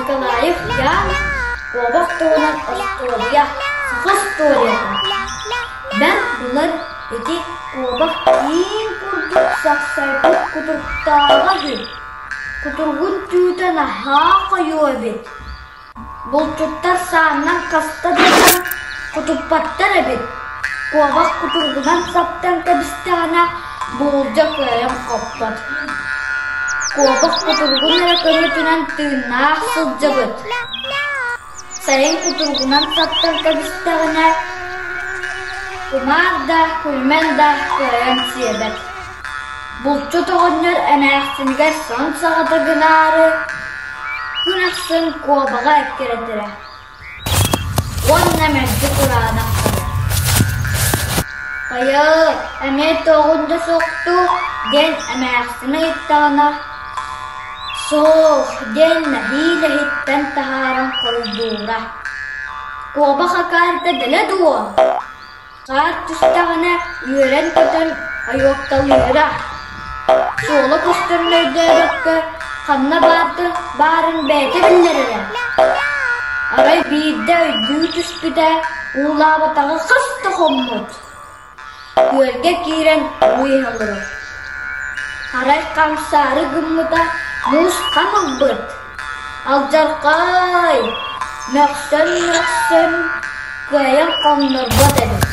Николаев Ян куобах туһунан остуоруйа, саха остуоруйата. Бэрт былыр ити куобах тииҥ курдук сахсайбыт кутуруктааҕа үһү. Кутуругун түүтэ наһаа хойуу эбит. Булчуттар сааннан хаста да ытан кутуппаттар эбит, куобах кутуругунан саптан кэбистэҕинэ буулдьа кыайан хоппот. Куобах кутуругун эрэ көмөтүнэн тыыннаах сылдьыбыт. Сайын кутуругунан саптан кэбистэҕинэ кумаар да, күлүмэн да кыайан сиэбэт. Булчут оҕонньор эмээхсинигэр сон саҕата гынаары Күн ахсын куобаҕа эккирэтэрэ уонна мэлдьи кураанах кэлэр. «Хайа, эмиэ тоҕун да суохтуу?» диэн эмээхсин ыйыттаҕына, «Суох» диэн нэһиилэ иһиттэн таһааран хоруйдуура. «Куобах акаарыта дэлэ дуо?» Хаар түстэҕинэ үөрэн-көтөн ойуокталыыра, суола көстөрүн өйдөөбөккө ханна баарын бэйэтэ биллэрэрэ. Арай биирдэ өйдүү түспүтэ, уулаабатаҕа хас да хоммут. Күөлгэ киирэн уу иһэ олорор. Арай хамсаары гыммыта муус хам ылбыт. Алдьархай! Мөхсөн-мөхсөн кыайан хоҥнорбот эбит.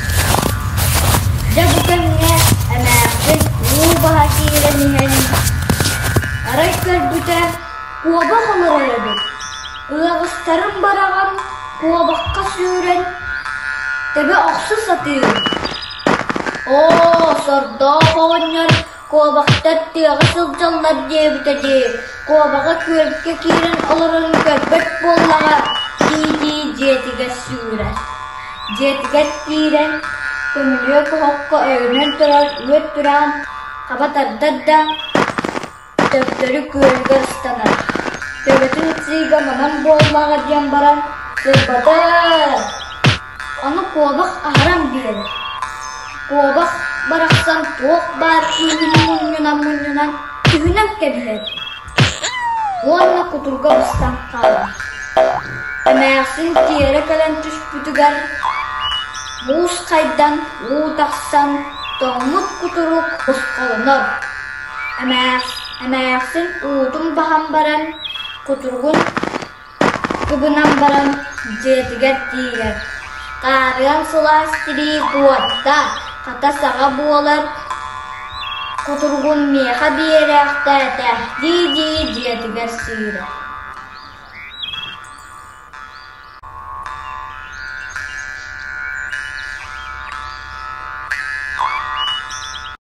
Дьэ бу кэмҥэ эмээхсин уу баһа киирэн иһэн арай көрбүтэ куобах олорор эбит. Ыаҕастарын быраҕан куобахха сүүрэн тэбэ охсо сатыыр. Оо, сордоох оҕонньор Куобахтар тыаҕа сылдьаллар диэбитэ дии, куобаҕа күөлгэ киирэн олорорун көрбөт буоллаҕа дии-дии дьиэтигэр сүүрэр. Дьиэтигэр киирэн, көмүлүөк оһоххо өйөнөн турар үөт тураан хаба тардар да, төттөрү күөлүгэр ыстанар. Төбөтүн сыыга манан буоллаҕа диэн баран, сырбатар. Ону куобах аһаран биэрэр. Куобах барахсан туох баар күүһүн мунньунан-мунньунан түһүнэн кэбиһэр уонна кутурга быстан хаалар. Эмээхсин тиэрэ кэлэн түспүтүгэр муус хайдан, уу тахсан, тоҥмут кутурук босхолонор. Эмээхсин уутун баһан баран, кутуругун Кыбынан баран дьиэтигэр тиийэр, хаарыан сылаас тирии куотта, хата саҕа буолар кутуругун миэхэ биэрээхтээтэ дии-дии дьиэтигэр сүүрэр.